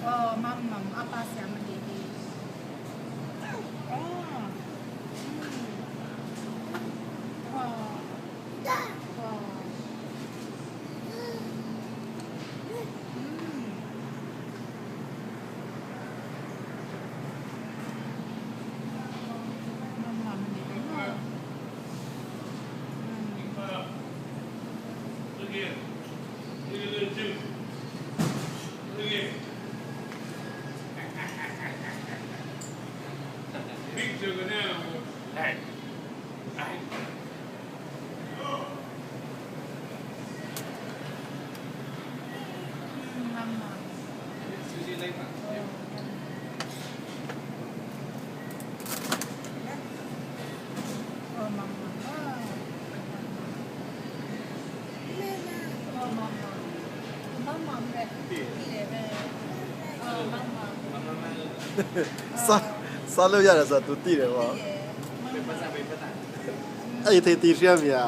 Aw mam mam a pa siam a nih hi. Aw aw aw. Mam mam a nih hi maw. စားစားလို့ရတယ်ဆိုတော့ तू သိတယ်ပေါ့အဲ့ဒီတီရှက်မြာ